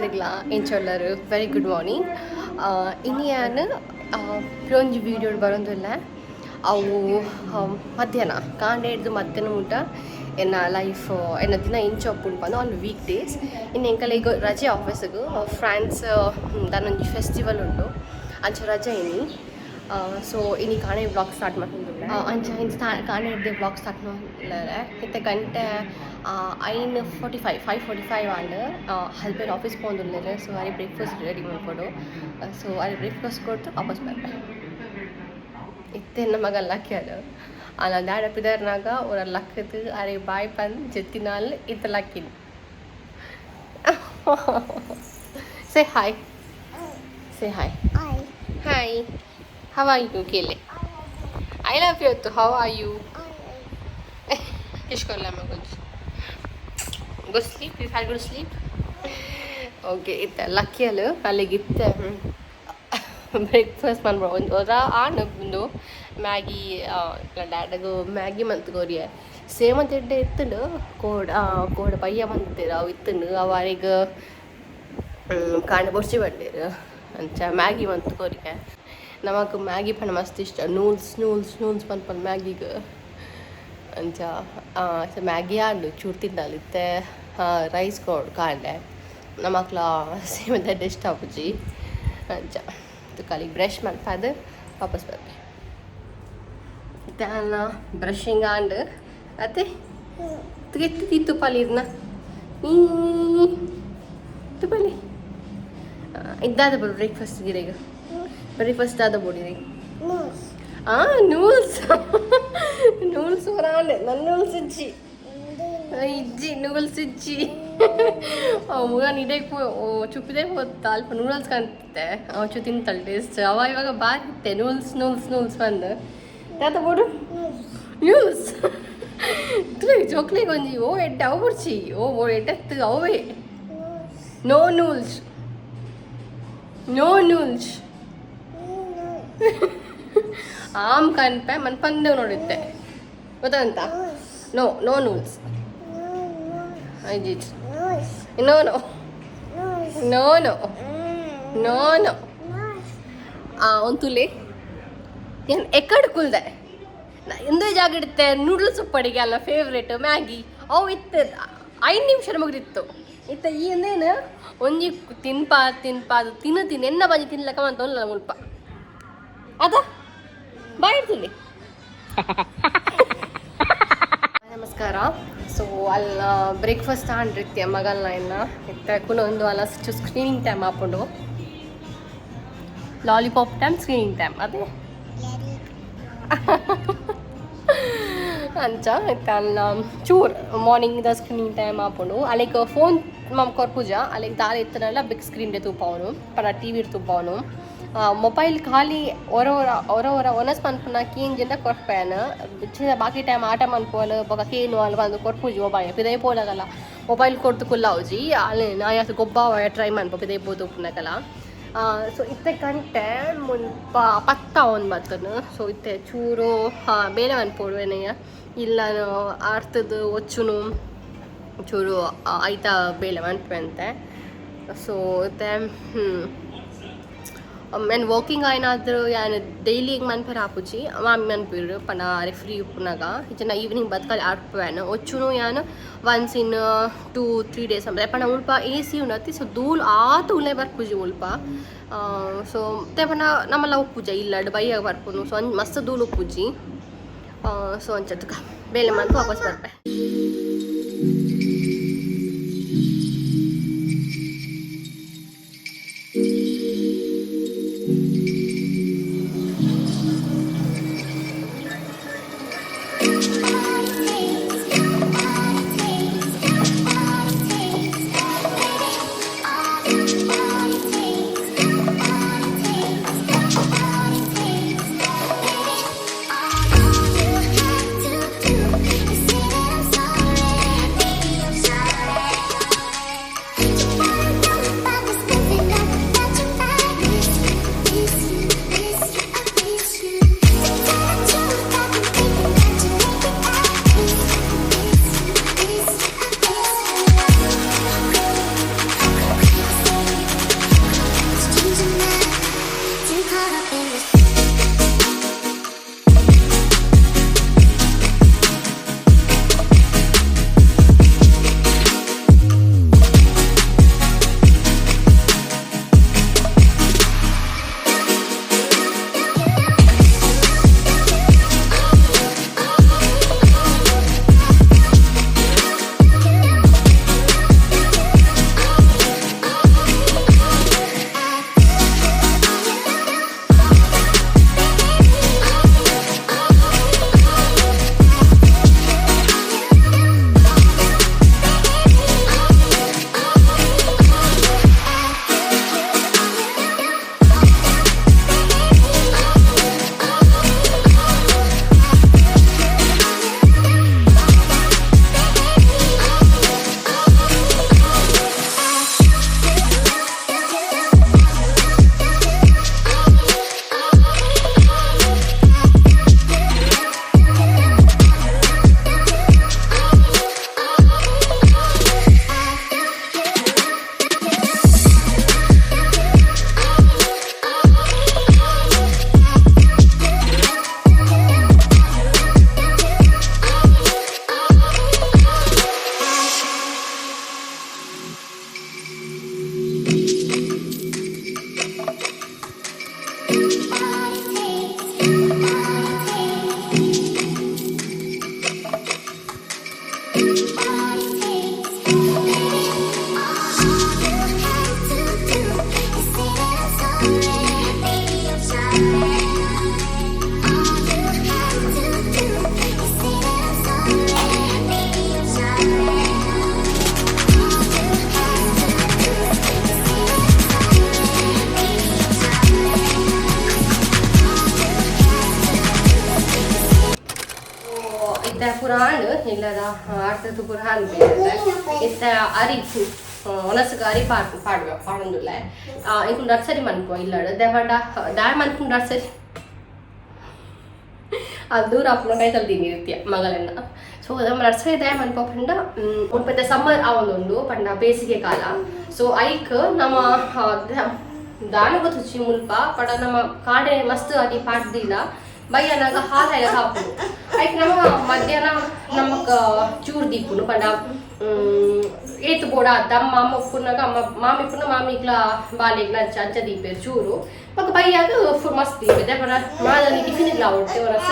ಮಾತೆರ್ಗ್ಲಾ ಎಂಚೊಲ್ಲರು very good morning. ಇನಿಯಾನ್ ಒಂಜಿ video ಬರೊಂದುಲ್ಲ. ಅವು ಮಧ್ಯಾಹ್ನ ಕಾಂಡೆ ಹಿಡ್ದು ಮಧ್ಯಾಹ್ನ ಮುಟ್ಟ ಎನ್ನ ಲೈಫ್, ಎನ್ನ ದಿನ ಇಂಚ ಉಪ್ಪುಂಡು ಪಂದ್ ಆನ್ ವೀಕ್ ಡೇಸ್. ಇನ್ನು ಎಂಕಲೆಗ್ ರಜೆ ಆಫೀಸ್ಗ್. ಫ್ರಾನ್ಸ್ ದಾನೊಂಜಿ ಫೆಸ್ಟಿವಲ್ ಉಂಡು, ಅಂಚ ರಜೆ ಇನಿ. ಸೊ ಇನಿ ಕಾಣೆ ವ್ಲಾಗ್ ಸ್ಟಾರ್ಟ್ ಮಲ್ತೊಂದುಲ್ಲೆ. ಅಂಚ ಇನಿ ಕಾಣೆ ಹಿಡ್ದು ವ್ಲಾಗ್ ಸ್ಟಾರ್ಟ್ ಮಲ್ಪುಲೆ. ಇತ್ತೆ ಗಂಟೆ 5:45, 5:45 ಆಂಡ್. ಹಸ್ಬೆಂಡ್ ಆಫೀಸ್ ಪೋವೊಂದುಲ್ಲೆರ್. ಸೊ ಅರೆ ಬ್ರೇಕ್ಫಾಸ್ಟ್ ರೆಡಿ ಮಲ್ಪೊಡು. ಸೊ ಅರೆ ಬ್ರೇಕ್ಫಾಸ್ಟ್ ಕೊರ್ದು ವಾಪಸ್ ಬರ್ಪೆ. ಇತ್ತೆ ಎನ್ನ ಮಗ ಲಕ್ಕ್ಯಲ್ ಅಲ್ಲ ದಾಡ ಪಿದರ್ನಾಗ ಒರ ಲಕ್ಕದು ಅರೆ ಬಾಯ್ ಪಂದ್ ಜೆತ್ತಿನಾಲ್. ಇತ್ತ ಲಕ್ಕಿನಿ. Say hi, say hi. Hi, how are you ಕೇಳಿ. I love you. How are you? ಕಿಶ್ಕೊಲ್ಲ ಮಗೊಂಜಿ. Go sleep. You had good sleep? Okay. ಇತ್ತ ಲಕ್ಕಿಯಲ್. ಅಲ್ಲಿಗೆ ಇತ್ತೆ ಬ್ರೇಕ್ಫಾಸ್ಟ್ ಮನ್ಪೊಡು. ಒಂದು ಒರ ಆಂಡ್ ಉಂದು ಮ್ಯಾಗಿ. ಡ್ಯಾಡಗು ಮ್ಯಾಗಿ ಮಂತ್ ಕೊರಿಯೆ. ಸೇಮಂತ ಎಡ್ಡೆ ಇತ್ತುಂಡು. ಕೋಡ್ ಕೋಡ್ ಬಯ್ಯ ಮಂತೇರು, ಅವು ಇತ್ತುಂಡು. ಅವು ಅರೆಗ್ ಕಾಂಡೆ ಬೊರ್ಚಿ ಪಂಡೇರು. ಅಂಚ ಮ್ಯಾಗಿ ಮಂತ್ ಕೊರಿಯೆ. ನಮಕ್ ಮ್ಯಾಗಿ ಪಂಡ ಮಸ್ತ್ ಇಷ್ಟ. ನೂಲ್ಸ್ ನೂಲ್ಸ್ ನೂಲ್ಸ್ ಪನ್ಪನ್ ಮ್ಯಾಗಿಗ್. ಅಂಚ ಮ್ಯಾಗಿ ಆಂಡು ಚೂರು ತಿಂದಾಲ್. ಇತ್ತೆ ರೈಸ್ ಕೊಡು. ಕಾಂಡೆ ನಮಕ್ಲ ಸೇಮಂತ ಇಷ್ಟ ಆಪುಜಿ. ಅಂಚ ತುಕಾಲಿಗೆ ಬ್ರಷ್ ಮನ್ಪಾದ್ ವಾಪಸ್ ಬರ್ಪೆ. ಇತ್ತೆ ಅನ್ನ ಬ್ರಷಿಂಗ್ ಆಂಡ್. ಅತ್ತೆ ತುಗೆತ್ತಿ ತುಪಾಲಿ ಇರ್ನ ತುಪಾಲಿ ಇದ್ದಾದ ಬರು. ಬ್ರೇಕ್ಫಾಸ್ಟ್ ಗಿರೆಗ್ ಬ್ರೇಕ್ಫಾಸ್ಟ್ ದಾದ ಬೋಡಿರಿ? ನೂಲ್ಸ್, ನೂಲ್ಸ್ ಹೊರಾಂಡ್. ನನ್ನ ನೂಲ್ಸ್ ಇಜ್ಜಿ, ಇಜ್ಜಿ, ನೂಲ್ಸ್ ಇಜ್ಜಿ. ಮುಗ ನಿಡೇಕ್ ಚುಪ್ಪಿದೆ ಹೋತ. ಅಲ್ಪ ನೂಡಲ್ಸ್ ಕಾಣ್ತಿತ್ತೆ. ಅವ ಚು ತಿಂತಲ್ ಟೇಸ್ಟ್. ಅವ ಇವಾಗ ಬಾರಿತ್ತೆ. ನೂಲ್ಸ್ ನೂಲ್ಸ್ ನೂಲ್ಸ್ ಬಂದು ತಾತ ಬೋಡು ನೂಲ್ಸ್ ಜೋಕ್ಲಿಗೆ ಒಂಜಿ. ಓ ಎಡ್ಡೆ ಅವು ಬುಡ್ಚಿ. ಓ ಓ ಎಡ್ಡೆತ್ತು ಅವೇ. No noodles, no noodles. ಆಮ್ ಕನ್ಪೆ ಮನ್ಪಂದೆ ನೋಡಿತ್ತೆ ಗೊತ್ತಂತ. ನೋ ನೋ ನೂಲ್ಸ್ ಇಜ್ಜಿ. No no no no no no. ಒಂತುಲೆ ಏನು ಎಕ್ಕಡ್ ಕುಲ್ದೆ ಎಂದೇ ಜಾಗ ಇಡುತ್ತೆ. ನೂಡಲ್ಸ್ ಉಪ್ಪಡಿಗೆ ಅಲ್ಲ ಫೇವ್ರೇಟ್ ಮ್ಯಾಗಿ. ಅವು ಇತ್ತು, 5 ನಿಮಿಷ ಮುಗಿದಿತ್ತು. ಇತ್ತ ಈ ಅಂದೇನು ಒಂಜಿ ತಿನ್ಪ ತಿನ್ಪ ಅದು ತಿನ್ನು ತಿನ್ನು ಎನ್ನ ಬಂಜಿ ತಿನ್ಲಕ್ಕ ಅಂತ ಮುಲ್ಪ ಅದ ಬಾಯ್ ಇಡ್ತೀನಿ. ನಮಸ್ಕಾರ. ಸೊ ಅಲ್ಲ ಬ್ರೇಕ್ಫಾಸ್ಟ್ ಆಂಡ್ರಿತ್ಯ ಮಗಲ್ನ ಇನ್ನ. ಇತ್ತೆ ಒಂದು ಅಲ್ಲ ಸ್ಕ್ರೀನಿಂಗ್ ಟೈಮ್ ಆಪುಂಡು. ಲಾಲಿಪಾಪ್ ಟೈಮ್, ಸ್ಕ್ರೀನಿಂಗ್ ಟೈಮ್ ಅದೇ. ಅಂಚ ಇತ್ತೆ ಅಲ್ಲ ಚೂರ್ ಮಾರ್ನಿಂಗ್ the screening time ಆಪುಂಡು. ಅಲ್ಲಿಗೆ ಫೋನ್ ಮಮ್ ಕೊರ್ಪುಜ. ಅಲ್ಲಿಗೆ ದಾಲ ಇತ್ತನಲ್ಲ ಬಿಗ್ ಸ್ಕ್ರೀನ್ ತೂಪಾವನು ಪರ ಟಿ ವಿ ತೂಪಾವನು. ಮೊಬೈಲ್ ಖಾಲಿ ಒರ ಒರ ಒರ ಒರ ಒನಸ್ ಪನ್ಪುನ ಕೀಂಜಿಂದ ಕೊರ್ಪೇನ. ಬಾಕಿ ಟೈಮ್ ಆಟ ಮನ್ಪುವಲ್ ಬೊಕ ಕೇನು ಅಲ್ ಬಂದು ಕೊರ್ಪುಜಿ ಮೊಬೈಲ್. ಪಿದೈ ಪೋಲಗಲ್ಲ ಮೊಬೈಲ್ ಕೊಡ್ತು ಕುಲ್ಲಾವುಜಿ. ಅಲ್ಲಿ ನಾಯಾತ್ ಗೊಬ್ಬಾವ ಟ್ರೈ ಮನ್ಪ ಪಿದೈ ಪೋದು ಉಪ್ಪುನಕಲ. ಸೊ ಇತ್ತೆ ಗಂಟೆ ಮುಲ್ಪ ಪತ್ತ ಒಂದು ಬತ್ತನು. ಸೊ ಇತ್ತೆ ಚೂರು ಬೇಲೆ ಮನ್ಪೊಡು ಎನೆಯ ಇಲ್ಲ ಆರ್ತದ ಒಚ್ಚುನು ಚೂರು ಐತ ಬೇಲೆ ಮನ್ಪುವೆ. ಸೊ ಇತ್ತೆ ಆ್ಯಂಡ್ ವರ್ಕಿಂಗ್ ಏನಾದರೂ ಯಾನ್ ಡೈಲಿ ಮನ್ಪೆರೆ ಆಪುಜಿ. ಮಾಮಿ ಮನ್ಪುವೆರ್ ಪಂಡ ಆರೆ ಫ್ರೀ ಉಪ್ಪುನಗ. ಇಜ್ಜಿಂಡ ಈವ್ನಿಂಗ್ ಬತ್ಕಲ್ ಆರ್ಪುವೆನ್. ಒಚ್ಚುನು ಯಾನ್ ಒನ್ಸ್ ಇನ್ 2-3 ಡೇಸ್. ಪಂಡ ಮುಲ್ಪ ಎ ಸಿ ಉಂಡತ್ತಿ, ಸೊ ಧೂಳು ಆತ್ ಉಲಯಿ ಬರ್ಪುಜಿ ಮುಲ್ಪ. ಸೊ ತೆ ಪಂಡ ನಮಲ ಉಪ್ಪುಜ ಇಲ್ಲಡ್ ಬಯ್ಯಗ್ ಬರ್ಪುನು. ಸೊ ಮಸ್ತ್ ಧೂಳು ಉಪ್ಪುಜಿ. ಸೊ ಅಂಚ ತುಕ ಬೇಲೆ ಮಂತ್ ವಾಪಸ್ ಬರ್ಪೆ. ಇತ್ತ ಪುರಾಣ ಇಲ್ಲದ ಅರ್ಥದ ಪುರಾಣ ಇತ್ತ ಅರಿ ಒನಸುಗ ಅರಿ ಪಾಡ್ ಪಾಡುವ ಪಾಡೊಂದುಲ್ಲ. ಇಂಕು ನರ್ಸರಿ ಮನ್ಪುವ ಇಲ್ಲಡು ದೇಪಂಡ ದಾಯ ಮನ್ಪು ನರ್ಸರಿ ಅದು ದೂರ ಅಪ್ಪನ ಕೈತಲ್ ಇರ್ತೀಯ ಮಗಳೆನ್ನ. ಸೊ ನಮ್ಮ ನರ್ಸರಿ ದಾಯ ಮನ್ಪ ಪಂಡ ಉಂಪತ್ತೆ ಸಮ್ಮರ್ ಆವೊಂದುಂಡು ಪಂಡ ಬೇಸಿಗೆ ಕಾಲ. ಸೊ ಐಕ್ ನಮ್ಮ ದಾನ ಗೊತ್ತುಚ್ಚಿ ಮುಲ್ಪ ಪಡ ನಮ್ಮ ಕಾಡೆ ಮಸ್ತ್ ಅದಿ ಪಾಡ್ದಿಲ್ಲ ಬಯ್ಯನಾಗ ಹಾಲು ಎಲ್ಲ ಹಾಪುಡು. ಐಕ್ ನಮ್ಮ ಮಧ್ಯಾಹ್ನ ನಮಕ್ ಚೂರು ದೀಪುನು ಪಂಡ ಏತ್ ಬೋಡ ಅತ್ತ ಅಮ್ಮ ಅಮ್ಮ ಉಪ್ಪುನಾಗ ಅಮ್ಮ ಮಾಮಿ ಪುನ ಮಾಮಿಗ್ಲ ಬಾಲೆಗ್ಲ ಅಂಚ ಅಂಚ ದೀಪೇರು ಚೂರು. ಬೊಕ ಬಯ್ಯಾಗ ಮಸ್ತ್ ದೀಪೇರು ಪಂಡ ಮಾದನಿ ಟಿಫಿನ್ ಇಗ್ಲ ಅವಡ್ತೆ ವನಸ್.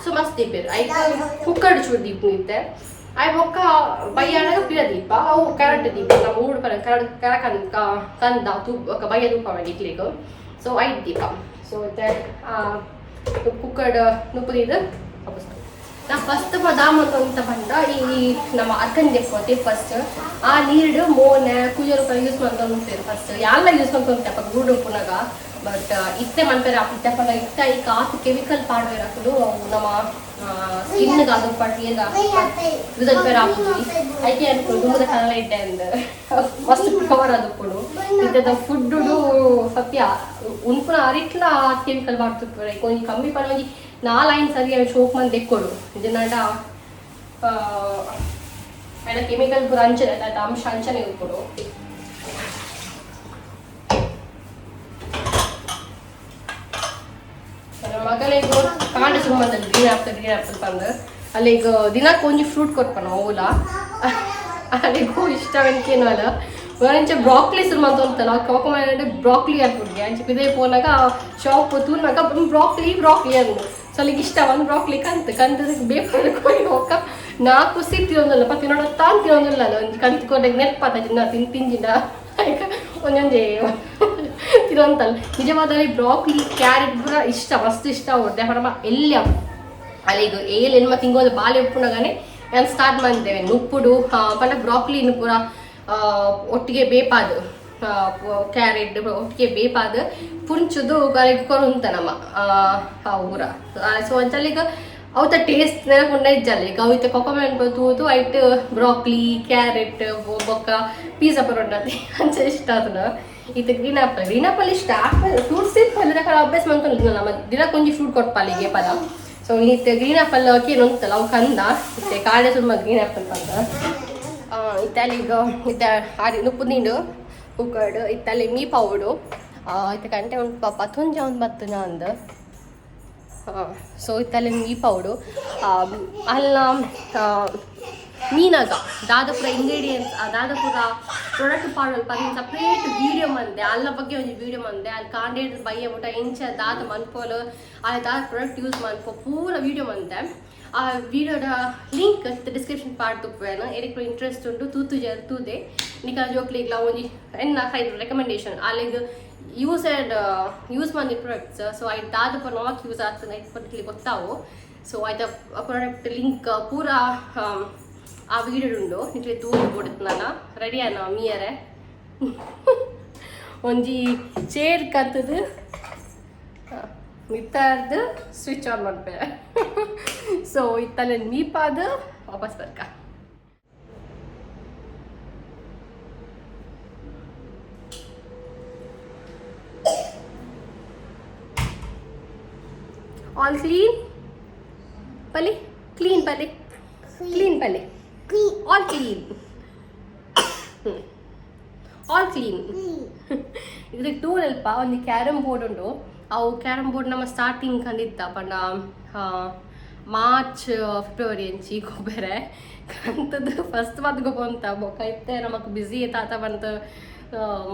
ಸೊ ಮಸ್ತ್ ದೀಪೇರು ಐಕ್ ಕುಕ್ಕರ್ ಚೂರು ದೀಪುನು ಇತ್ತೆ. ಆಯ್ ಬೊಕ್ಕ ಬಯ್ಯಾನಾಗ ಪಿರ ದೀಪ ಅವು ಕ್ಯಾರೆಟ್ ದೀಪ ನಮ್ಮ ಊರು ಪರ ಕರ ಕರ ಕಂದ ತೂ ಬೊಕ್ಕ ಬಯ್ಯ ತೂಪ ಇಕ್ಲೆಗ್. ಸೊ ಐಟ್ ದೀಪ. ಸೊ ಇತ್ತೆ ಕುಕ್ಕರ್ಡ್ ನುಪ್ಪುದೀದ್ ವಾಪಸ್ ನಾ ಫಸ್ಟ್ ದಾಮಂತ ಪಂಡ ಈ ನಮ್ಮ ಅರ್ಕನ್ ದೆಪ್ಪತೆ ಫಸ್ಟ್ ಆ ನೀರ್ಡ್ ಮೋನೆ ಕುಜಲ್ ಯೂಸ್ ಮಂತೊಂದು ಫಸ್ಟ್ ಯಾಲ್ಲ ಯೂಸ್ ಮಂತೊಂದು ಅಪ್ಪ ಗೂಡು ಉಪ್ಪುನಗ. ಬಟ್ ಇತ್ತೆ ಮನ್ಪೆರೆ ಇತ್ತೆ ಪಂಡ ಇತ್ತೆ ಈ ಕಾತ್ ಕೆಮಿಕಲ್ ಪಾಡ್ವೆರ್ ಅಕುಲು ಅವು ನಮ್ಮ ಸ್ಕಿನ್ ಅದು ಪಟ್ ಏಗ ರಿಸಲ್ಟ್ ಪೇರ್ ಆಪುಜಿ. ಐಕೆ ಅನ್ಕೊಂಡು ದುಂಬುದ ಕನ್ನಡ ಇಡ್ಡೆ ಅಂದ್ ಮಸ್ತ್ ಪವರ್ ಅದು ಇತ್ತದ ಫುಡ್ ಸತ್ಯ ಉನ್ಪುನ ಅರಿಟ್ಲ ಕೆಮಿಕಲ್ ಮಾಡ್ತಿರ್ತಾರೆ. ಒಂಜಿ ಕಮ್ಮಿ ಪಂಡ ಒಂಜಿ ನಾಲ್ ಐನ್ ಸರಿ ಅವು ಶೋಕ್ ಮಂದಿ ದೆಕ್ಕೊಡು ಇಜ್ಜಿಂಡ ಐನ ಕೆಮಿಕಲ್ ಪೂರ ಅಂಚನೆ ಅತ್ತ ಅಂಶ ಅಂಚನೆ ಉಪ್ಪುಡು. ನನ್ನ ಮಗನಿಗೂ ಕಾಂಡ ಸುಮ್ಮದಲ್ಲಿ ಗ್ರೀನ್ ಆಪಲ್ ಗ್ರೀನ್ ಆಪಲ್ ಪಂದ್ ಅಲ್ಲಿಗ ದಿನಕ್ಕೆ ಒಂಜಿ ಫ್ರೂಟ್ ಕೊರ್ಪನ ಓಲ ಅಲ್ಲಿಗೂ ಇಷ್ಟ ಅಲ್ಲ. ಅಂಚ ಬ್ರಾಕ್ಲಿ ಸುರು ಮಂತೊಂತಲ್ಲ ಕೋಕಮ ಬ್ರಾಕ್ಲಿ ಅನ್ಪುಡ್ಗೆ ಅಂಚ ಪಿದೈ ಪೋನಾಗ ಶಾಪ್ ತೂನಾಗ ಬ್ರಾಕ್ಲಿ ಬ್ರಾಕ್ಲಿ ಅಂದು. ಸೊ ಅಲ್ಲಿಗೆ ಇಷ್ಟ ಒಂದು ಬ್ರಾಕ್ಲಿ ಕಂತು ಕಂತು ಬೇಕು ಕೊಯ್ ಹೋಗ ನಾ ಖುಷಿ ತಿನ್ನೊಂದಲ್ಲ ಪ ತಿನ್ನೋಣ ತಾನು ತಿನ್ನೊಂದಿಲ್ಲ ಅಲ್ಲ. ಒಂಜಿ ಕಂತು ಕೊಟ್ಟೆ ನೆನಪಾತ ಜಿನ್ನ ತಿನ್ ತಿಂಜಿನ ಒಂದೊಂದೇ ತಿನ್ನೋಂತಲ್ಲ. ನಿಜವಾದಲ್ಲಿ ಬ್ರಾಕ್ಲಿ ಕ್ಯಾರೆಟ್ ಪೂರ ಇಷ್ಟ ಮಸ್ತ್ ಇಷ್ಟ ಹೊಡ್ದೆ ಪರಮ ಎಲ್ಲಿ ಅಲ್ಲಿಗ ಏಲ್ ಎನ್ಮ ತಿಂಗೋದು ಬಾಲೆ ಉಪ್ಪುನಗಾನೆ ನಾನು ಸ್ಟಾರ್ಟ್ ಮಾಡಿದ್ದೇವೆ ನುಪ್ಪುಡು ಪಂಡ ಬ್ರಾಕ್ಲಿ ಪೂರ ಒಟ್ಟಿಗೆ ಬೇಪಾದು ಕ್ಯಾರೆಟ್ ಒಟ್ಟಿಗೆ ಬೇಪಾದು ಪುಂಚುದು ಕೊರುಂತ ನಮ್ಮ ಆ ಊರ. ಸೊ ಅಂಚಲಿಗ ಅವತ್ತ ಟೇಸ್ಟ್ ನೆನಪುಂಡ ಇಜ್ಜಲ್ಲ. ಈಗ ಅವಿತ ಕೊಕೊಮೆಂಟ್ ತೂದು ಐಟ್ ಬ್ರಾಕ್ಲಿ ಕ್ಯಾರೆಟ್ ಬೊಕ್ಕ ಪಿಜ್ಜಾ ಪರೋಟ ಅಂಚ ಇಷ್ಟ ಅದನ್ನ. ಇತ್ತ ಗ್ರೀನ್ ಆಪಲ್ ಗ್ರೀನ್ ಆಪಲ್ ಇಷ್ಟ ಆಪಲ್ ಫ್ರೂಟ್ಸ್ ಇಪ್ಪಲ್ಲ ಅಭ್ಯಾಸ ಮಂತೊಂದು ನಮ್ಮ ದಿನಕ್ಕೊಂಜಿ ಫ್ರೂಟ್ ಕೊಟ್ಪಾಲಿಗೆ ಪದ. ಸೊ ಇತ್ತೆ ಗ್ರೀನ್ ಆಪಲ್ ಉಂಟಲ್ಲ ಅವು ಕಂದ ಇತ್ತೆ ಕಾಡೆ ಸುಮ್ಮ ಗ್ರೀನ್ ಆಪಲ್ ಪಂದ. ಇತ್ತೆ ಅಲ್ಲಿಗ ಇತ್ತೆ ಆರಿ ನುಪ್ಪು ನೀಡು ಕುಕ್ಕರ್ಡ್ ಇತ್ತೆ ಅಲ್ಲಿ ಮೀ ಪಾವುಡು ಇತ್ತೆ ಕಂಟೆ ಉಂಟು ಪಾಪ ಪತ್ತೊಂಜಿ ಒಂದು ಬತ್ತು ಅಂದ್. ಸೊ ಇತ್ತಲ್ಲಿ ಮೀ ಪಾವುಡು ಅಲ್ಲ ಮೀನಾಗ ದಾದಪುರ ಇಂಗ್ರೀಡಿಯೆಂಟ್ಸ್ ದಾದಪುರ ಪ್ರಾಡಕ್ಟ್ ಪಾಡಲ್ ಪಂದ್ ಸಪ್ರೇಟ್ ವೀಡಿಯೋ ಮಂದೆ ಅಲ್ಲ ಬಗ್ಗೆ ಒಂಜಿ ವೀಡಿಯೋ ಮಂದೆ ಅಲ್ಲಿ ಕಾಂಡೇಡ್ ಬಯ್ಯ ಮುಟ ಇಂಚ ದಾದ ಮನ್ಪೋಲು ಅಲ್ಲಿ ದಾದ ಪ್ರಾಡಕ್ಟ್ ಯೂಸ್ ಮನ್ಪೋ ಪೂರ ವೀಡಿಯೋ ಮಂದೆ. ಆ ವೀಡಿಯೋದ ಲಿಂಕ್ ಡಿಸ್ಕ್ರಿಪ್ಷನ್ ಪಾರ್ಟ್ ತುಪ್ಪೇನು ಎರಿಕ್ ಇಂಟ್ರೆಸ್ಟ್ ಉಂಟು ತೂತು ಜ ತೂದೆ ನಿಕ ಜೋಕ್ಲಿಗ್ಲ ಒಂಜಿ ಎನ್ನ ಹೈ ರೆಕಮೆಂಡೇಶನ್ ಅಲ್ಲಿಗೆ ಯೂಸ್ ಆ್ಯಂಡ್ ಯೂಸ್ ಮಂದಿ ಪ್ರಾಡಕ್ಟ್ಸ್. ಸೊ ಐಟ್ ದಾದ ಪೂರ ನಮಕ್ ಯೂಸ್ ಆಗ್ತದೆ ಐಟ್ ಪರ್ಟಿಕ್ಯುಲರ್ ಗೊತ್ತಾವು. ಸೊ ಐತ ಪ್ರಾಡಕ್ಟ್ ಲಿಂಕ್ ಪೂರ ಆ ವೀಡಿಯೋ ಉಂಡು ನಿಕ್ಲೆ ತೂದು ಬೋಡುತ್ತಲ್ಲ. ರೆಡಿ ಆನ ಮೀಯರೆ ಒಂಜಿ ಚೇರ್ ಕತ್ತದು ಮಿತ್ತಾರ್ದು ಸ್ವಿಚ್ ಆನ್ ಮಾಡ್ಪೆ. ಸೊ ಇತ್ತಲ್ಲಿ ಮೀಪಾದ ವಾಪಸ್ ಬರ್ಕ. ಆಲ್ ಕ್ಲೀನ್ ಪಲಿ ಕ್ಲೀನ್ ಪಲಿ ಕ್ಲೀನ್ ಪಲಿ ಆಲ್ ಕ್ಲೀನ್ ಆಲ್ ಕ್ಲೀನ್. ಇದಕ್ಕೆ ಟೂಲ್ ಅಲ್ಪ ಒಂದು ಕ್ಯಾರಮ್ ಬೋರ್ಡ್ ಉಂಡು. ಅವು ಕ್ಯಾರಮ್ ಬೋರ್ಡ್ ನಮ್ಮ ಸ್ಟಾರ್ಟಿಂಗ್ ಕಂಡಿತ್ತ ಪಂಡ ಮಾರ್ಚ್ ಫೆಬ್ರವರಿ ಅಂಚಿ ಗೊಬ್ಬರ ಕಂತದ್ದು ಫಸ್ಟ್ ಮತ್ ಗೊಬ್ಬಂತ ಬೊಕ್ಕ ಇತ್ತೆ ನಮಕ್ ಬ್ಯುಸಿ ತಾತ ಬಂತ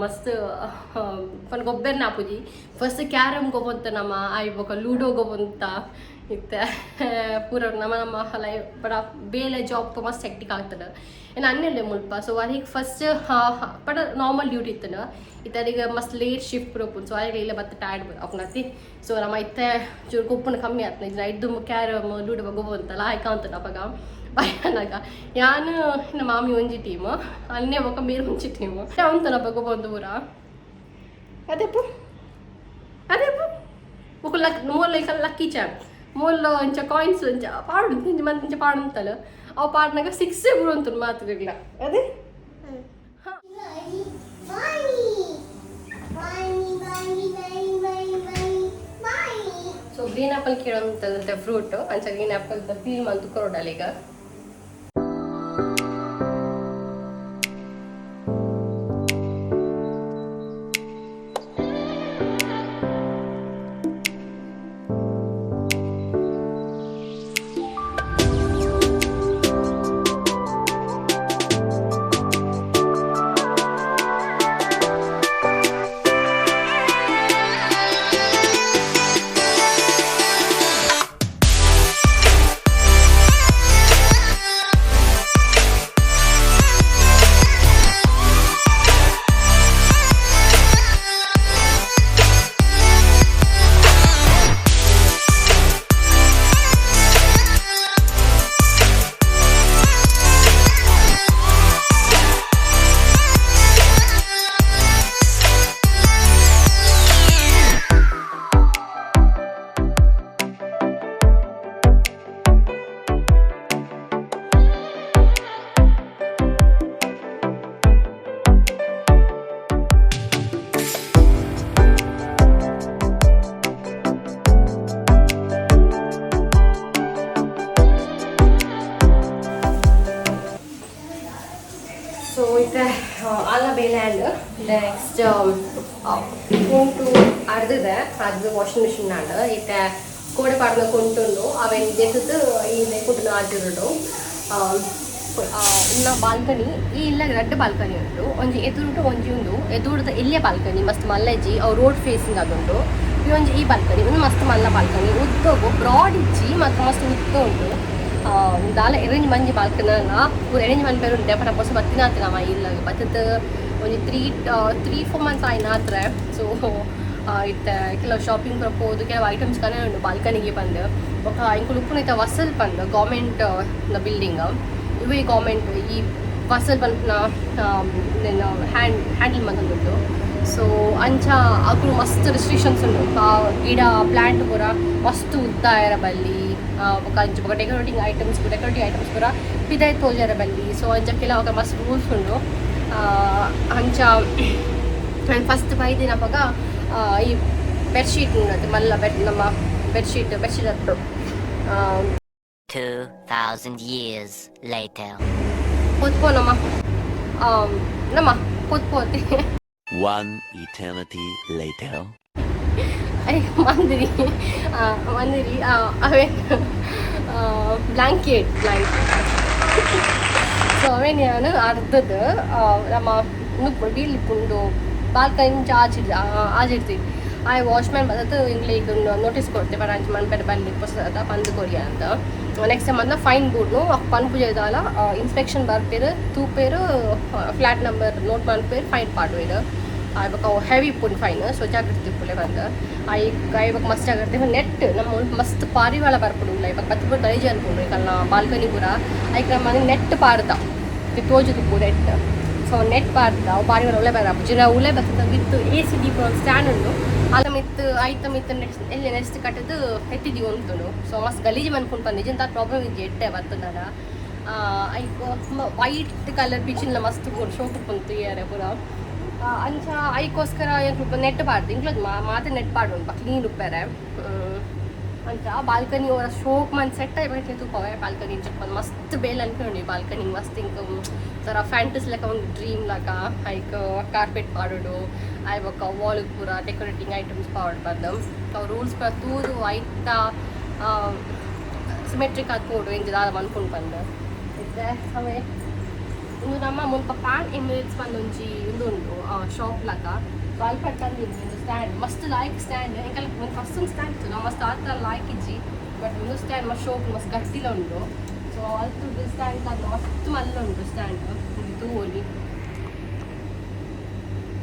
ಮಸ್ತ್ ಪಂಡ ಗೊಬ್ಬರನ ಆಪುಜಿ. ಫಸ್ಟ್ ಕ್ಯಾರಮ್ ಗೊಬ್ಬಂತ ನಮ್ಮ ಆಯ್ ಬೊಕ್ಕ ಲೂಡೋ ಗೊಬ್ಬಂತ ಇತ್ತೆ ಪೂರ ನಮ್ಮ ನಮ್ಮ ಲೈಫ್ ಬಡ ಬೇಲೆ ಜಾಬ್ ಮಸ್ತ್ ಹೆಕ್ಟಿಕ್ ಆಗ್ತದೆ ಇನ್ನು ಅನ್ನೆಲ್ಲೆ ಮುಲ್ಪ. ಸೊ ಅದಕ್ಕೆ ಫಸ್ಟ್ ಪಡ ನಾರ್ಮಲ್ ಡ್ಯೂಟಿ ಇತ್ತನ ಇತ್ತೆ ಅದಕ್ಕೆ ಮಸ್ತ್ ಲೇಟ್ ಶಿಫ್ಟ್ ಪೂರ. ಸೊ ಅದಕ್ಕೆ ಇಲ್ಲ ಮತ್ತೆ ಟೈರ್ಡ್ ಅಪ್ಪನತಿ. ಸೊ ನಮ್ಮ ಇತ್ತೆ ಚೂರು ಗೊಪ್ಪುನ ಕಮ್ಮಿ ಆತ್ನ ನೈಟ್ ಕ್ಯಾರಮ್ ಲೂಡೋ ಗೊಬ್ಬಂತಲ್ಲ ಆಯ್ಕ ಅಂತ ಅಪಗ ಭಯಾನಕ ಯಾನು ನಮ್ಮ ಮಾಮಿ ಒಂಜಿ ಟೀಮ್ ಅನ್ನೇ ಬೊಕ್ಕ ಮೇರು ಒಂಜಿ ಟೀಮ್ ಉಂತನಪ್ಪ ಗೊಬ್ಬೊಂದು ಊರ ಅದೇಪು ಅದೇಪು ಬೊಕ್ಕ ಲಕ್ ಮೂಲ ಲಕ್ಕಿ ಚಾಮ್ ಮೂಲ ಅಂಚ ಕಾಯಿನ್ಸ್ ಅಂಚ ಪಾಡು ಇಂಚ ಮಂತ್ ಇಂಚ ಪಾಡಂತಲ್ಲ ಅವು ಪಾಡ್ನಾಗ ಸಿಕ್ಸೇ ಬರುವಂತ ಮಾತುಗಳ ಅದೇ. ಸೊ ಗ್ರೀನ್ ಆಪಲ್ ಕೇಳುವಂತಂದ್ರೆ ಫ್ರೂಟ್ ಅಂಚ ಗ್ರೀನ್ ಆಪಲ್ ಪೀಲ್ ಮಂತು ಕೊರಡಲ್ಲ ಈಗ. ಸೊ ಇತ್ತೆ ಆಲ ಬೇಲೆ ಆ್ಯಂಡ್ ನೆಕ್ಸ್ಟ್ ಕುಂಟು ಅರ್ದಿದೆ, ಅದು ವಾಷಿಂಗ್ ಮಿಷಿನ್ ಆಂಡ್. ಇತ್ತೆ ಕೋಡೆ ಪಾಡ್ನ ಕುಂಟುಂಡು, ಅವೆನ್ ದೆತ್ತದು ಈ ಕುಂಟುನ ಆಜಿರುಂಡು. ಇನ್ನ ಬಾಲ್ಕನಿ ಈ ಇಲ್ಲ, ರಡ್ಡ್ ಬಾಲ್ಕನಿ ಉಂಟು. ಒಂಜಿ ಎದುರುಟು, ಒಂಜಿ ಉಂದು. ಎದುರುದ ಎಲ್ಯ ಬಾಲ್ಕನಿ ಮಸ್ತ್ ಮಲ್ಲಜ್ಜಿ, ಅವು ರೋಡ್ ಫೇಸಿಂಗ್ ಆದುಂಡು. ಈ ಒಂಜಿ ಈ ಬಾಲ್ಕನಿ ಉಂದು ಮಸ್ತ್ ಮಲ್ಲ ಬಾಲ್ಕನಿ, ಉದ್ದಗು ಬ್ರಾಡ್ ಇಜ್ಜಿ ಮತ್ತು ಮಸ್ತ್ ಉದ್ದ ಉಂಟು. ದಾಲ ಅರೇಂಜ್ ಮಂಜಿ ಬಾಲ್ಕನಿ ಪೂರ ಅರೇಂಜ್ ಮನ್ಪೆರೆ ಉಂಟೆ ಪಂಡ ಪೊಸ ಬತ್ತಿನಾತ್ ನಮ ಇಲ್ಲ ಬತ್ತದ ಒಂಜಿ ತ್ರೀ ತ್ರೀ ಫೋರ್ ಮಂತ್ಸ್ ಆಯ್ನಾತ್ರ. ಸೊ ಇತ್ತೆ ಕೆಲವು ಶಾಪಿಂಗ್ ಪೂರ ಪೋದು ಕೆಲವು ಐಟಮ್ಸ್ ಕನೆ ಉಂಡು ಬಾಲ್ಕನಿಗೆ ಪಂದ್. ಬೊಕ್ಕ ಎಂಕುಲು ಉಪ್ಪುನ ಇತ್ತೆ ವಸಲ್ ಪಂದ್ ಗೌರ್ಮೆಂಟ್ ಬಿಲ್ಡಿಂಗ್. ಇವೇ ಗೌರ್ಮೆಂಟ್ ಈ ವಸಲ್ ಪನ್ಪುನ ಹ್ಯಾಂಡಲ್ ಮಂತೊಂದುಂಡು. ಸೊ ಅಂಚ ಅಕುಲು ಮಸ್ತ್ ರಿಸ್ಟ್ರಿಕ್ಷನ್ಸ್ ಉಂಡು. ಗಿಡ ಪ್ಲಾಂಟ್ ಪೂರ ಮಸ್ತ್ ಉದ್ದ ಆಯೆರೆ ಬಲ್ಲಿ, ಬೊಕ್ಕ ಅಂಚ ಬೊಕ್ಕ ಡೆಕೋರೇಟಿಂಗ್ ಐಟಮ್ಸ್ ಪೂರ ಪಿದಾಯಿ ತೋಜಾರ ಬಲ್ಲಿ. ಸೊ ಅಂಚ ಕೆಲವು ಮಸ್ತ್ ರೂಲ್ಸ್ ಉಂಡು. ಅಂಚ ನಾನು ಫಸ್ಟ್ ಬೈದಿನಪಗ ಈ ಬೆಡ್ಶೀಟ್ ಉಂಡತೆ ಮಲ್ಲ ಬೆಡ್, ನಮ್ಮ ಬೆಡ್ಶೀಟ್ ಬೆಡ್ಶೀಟ್ ಅತ್ತು. 2,000 years later. ಪೊತ್ಪೋ ನಮ್ಮ ನಮ್ಮ ಪೊತ್ಪೋತಿ. One eternity later. I ಮಂದಿರಿ ಮಂದಿರಿ ಅವೇನ್ ಬ್ಲಾಂಕೆಟ್ ಬ್ಲಾಂಕೆಟ್. ಸೊ ಅವೇನ್ ಯಾನ್ ಅರ್ಧದ ನಮ್ಮ ವೀಲ್ ಇಪ್ಪುಂಡು ಬಾಲ್ಕನಿ ಆಚೆ ಆಜಿಡ್ತೀವಿ. ಆ ವಾಚ್ಮ್ಯಾನ್ ಬದತ್ತು ಇಂಗ್ಲಿಗೆ ನೋಟಿಸ್ ಕೊಡ್ತೆ, ಪಂಡ ಅಂಚ ಮನ್ಪೆರೆ ಬಲ್ಲಿ, ಪೊಸದ ಪಂದ್ ಕೊರಿಯ ಅಂತ. ನೆಕ್ಸ್ಟ್ ಟೈಮ್ ಅಂದ ಫೈನ್ ಬೋರ್ಡ್ನು ಪನ್ಪುಜ ದಾಲ ಇನ್ಸ್ಪೆಕ್ಷನ್ ಬರ್ಪೇರು, ತೂಪೇರು, ಫ್ಲಾಟ್ ನಂಬರ್ ನೋಟ್ ಮನ್ಪೇರು, ಫೈನ್ ಪಾಡುವೇರು. ಬೊಕ್ಕ ಹೆವಿ ಇಪ್ಪುಂಡು ಫೈನ್. ಸೊ ಜಾಗ್ರತೆ ಇಪ್ಪುಲೆ ಬಂದು. ಆಯ್ ಬೊಕ್ಕ ಮಸ್ತ್ ಜಾಗ್ರತೆ. ನೆಟ್ ನಮ್ಮ ಮಸ್ತ್ ಪಾರಿವಾಳ ಬರ್ಪುಂಡು ಉಲ್ಲ. ಇವಾಗ ಪತ್ತ್ ಪೂರ ಗಲೀಜು ಅನ್ಪುಂಡು ಕಲ್ನ ಬಾಲ್ಕನಿ ಪೂರ. ಐಕ್ ನಮ್ಮ ನೆಟ್ ಪಾಡ್ದ, ತೋಜುದು ನೆಟ್. ಸೊ ನೆಟ್ ಪಾಡ್ದ ಅವು ಪಾರಿವಾಳ ಉಲೆ ಬರ ಜಿನ ಉಲೆ ಬರ್ತದೆ. ವಿತ್ ಎ ಸಿ ದೀಪ ಸ್ಟ್ಯಾಂಡ್ ಉಂಡು. ಅಲ್ಲ ಮಿತ್ತು ಐತ ಮಿತ್ತು ನೆಕ್ಸ್ಟ್ ಎಲ್ಲಿ ನೆಕ್ಸ್ಟ್ ಕಟ್ಟದು ಎತ್ತಿದ್ದೀವಿ ಉಂಟು. ಸೊ ಮಸ್ತ್ ಗಲೀಜು ಮನ್ಕೊಂಡು ಬಂದು ನಿಜ ಪ್ರಾಬ್ಲಮ್ ಇಜ್ಜಿ, ಎಡ್ಡೆ ಬರ್ತದಡ. ಐಕ್ ವೈಟ್ ಕಲರ್ ಪಿಚಿನ ಮಸ್ತ್ ಶೋಕು ಪುಂತು ಇಯರೆ ಪೂರ. ಅಂಚ ಐಕೋಸ್ಕರ ಎಂಕ್ಲು ನೆಟ್ ಪಾಡ್ದು ಇಂಕ್ಲದ್ ಮಾತೆ ನೆಟ್ ಪಾಡುಂಡು, ಕ್ಲೀನ್ ಉಪ್ಪೆರೆ. ಅಂಚ ಬಾಲ್ಕನಿ ಅವರ ಶೋಕ್ ಮನ್ ಸೆಟ್ ಆಗಿ ತೂಪವೆ ಬಾಲ್ಕನಿ ಇಂಚ ಮಸ್ತ್ ಬೇಲ್ ಅನ್ಕೊಂಡು. ಬಾಲ್ಕನಿ ಮಸ್ತ್ ಇಂಕ ಥರ ಫ್ಯಾಂಟಸ್ ಲೆಕ್ಕ, ಒಂದು ಡ್ರೀಮ್ ಲೆಕ್ಕ. ಐಕ್ ಕಾರ್ಪೆಟ್ ಪಾಡೋಡು, ಆಯ್ ಬೊಕ್ಕ ವಾಲ್ ಪೂರ ಡೆಕೋರೇಟಿಂಗ್ ಐಟಮ್ಸ್ ಪಾಡ್ ಬಂದು. ಅವು ರೂಲ್ಸ್ ಪೂರ ತೂದು ಐತ ಸಿಮೆಟ್ರಿಕ್ ಆದ್ ಇಂಚ ದಾದ ಮನ್ಕೊಂಡು ಬಂದು. ಇತ್ತೆ ಅವೇ ಉಂದು ನಮ್ಮ ಮುಲ್ಪ ಪ್ಯಾನ್ ಎಮಿರೇಟ್ಸ್ ಪಂದ್ ಒಂಜಿ ಉಂದು ಉಂಡು ಶಾಪ್ ಲಕ. ಸೊ ಅಲ್ಪ ತಂದಿದ್ದು ಒಂದು ಸ್ಟ್ಯಾಂಡ್, ಮಸ್ತ್ ಲಾಯ್ಕ್ ಸ್ಟ್ಯಾಂಡ್. ಎಂಕಲ್ ಒಂದು ಫಸ್ಟ್ ಒಂದು ಸ್ಟ್ಯಾಂಡ್ ಇತ್ತು, ನಾವು ಮಸ್ತ್ ಆ ಥರ ಲಾಯ್ಕ್ ಇಜ್ಜಿ. ಬಟ್ ಒಂದು ಸ್ಟ್ಯಾಂಡ್ ಮಸ್ತ್ ಶೋಕ್, ಮಸ್ತ್ ಗಟ್ಟಿಲ ಉಂಡು. ಸೊ ಅಲ್ತು ಸ್ಟ್ಯಾಂಡ್ ತಂದು ಮಸ್ತ್ ಮಲ್ಲ ಉಂಟು ಸ್ಟ್ಯಾಂಡ್. ಇದು ತೂವೊಲಿ,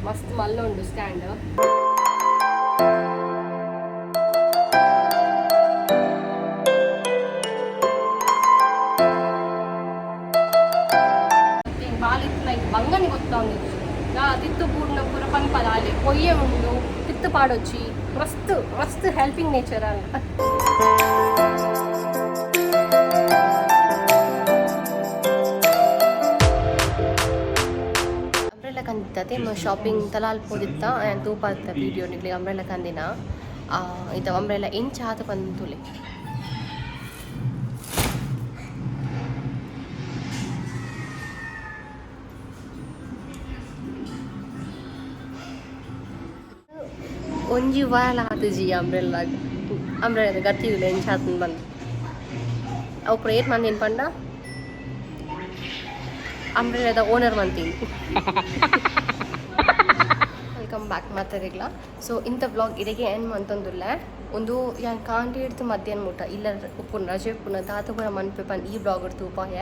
ಮಸ್ತ್ ಮಲ್ಲ ಉಂಡು ಸ್ಟ್ಯಾಂಡ್. ಬಾಲಿತ್ ಬಂಗನೆ ಗೊತ್ತಾਉਂದಿತ್ತು ನಾ ತಿತ್ತು ಪೂರ್ಣ ಪೂರ ಪನ್ಪದ ಅಲ್ಲಿ ಪೊಯ್ಯೆ ಉಂಡು, ತಿತ್ತು ಪಾಡೊಚ್ಚಿ. ಮಸ್ತ್ ಮಸ್ತ್ ಹೆಲ್ಪಿಂಗ್ ನೇಚರ್ ಅಲ್ಲ. ಇತ್ತತೆ ಶಾಪಿಂಗ್ ತಲಾಲ್ ಪೋದಿತ್ತ. ಯಾನ್ ತೂಪಾದ ವೀಡಿಯೋ ನಿಕ್ಲೆಗ್ ಅಂಬ್ರೆಲ ಕಂದಿನ. ಇತ್ತ ಅಂಬ್ರೆಲ ಎಂಚ ಆತ ಪಂದ್ ತೂಲೆ. ಒಂಜಿ ವಾರ ಆತುಜಿ ಅಂಬ್ರೆಲ್ಲ ಅಂಬ್ರೆಲ್ಲ ಗತಿ ಇಲ್ಲ ಎಂಚ ಆತಂದ್ ಬಂದು. ಅವು ಪ್ರೇಟ್ ಮಂದಿನ ಪಂಡ ಅಂಬ್ರೆಲಾದ ಓನರ್ ಮಂತೀನಿ. Welcome back ಮಾತಾಡಿಗ್ಲ. ಸೊ ಇಂಥ ವ್ಲಾಗ್ ಇಡೆಗೆ ಏನು ಮಂತೊಂದುಲ್ಲ. ಒಂದು ಯಾನ್ ಕಾಂಡೆ ಹಿಡ್ದು ಮಧ್ಯಾಹ್ನ ಮುಟ್ಟ ಇಲ್ಲ ಉಪ್ಪುನ ರಜೆ ಉಪ್ಪುನ ದಾತ ಪೂರ ಮನ್ಪೆ ಪನ್ ಈ ವ್ಲಾಗ್ ತೂಪಾಯ.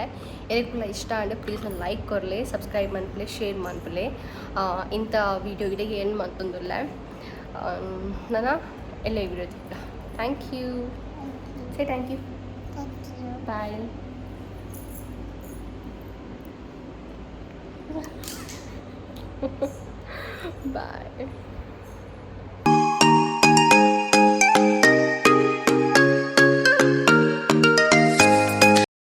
ಎರೆಗ್ಲ ಇಷ್ಟ ಆಂಡ ಪ್ಲೀಸ್ ಲೈಕ್ ಕೊರ್ಲೆ, ಸಬ್ಸ್ಕ್ರೈಬ್ ಮನ್ಪುಲೆ, ಶೇರ್ ಮನ್ಪುಲೆ. ಇಂಥ ವೀಡಿಯೋ ಇಡೆಗೆ ಏನು ಮಂತೊಂದುಲ್ಲ. ನನ್ನ ಎಲ್ಲ video. Thank you. Say thank you. Thank you. Bye bye.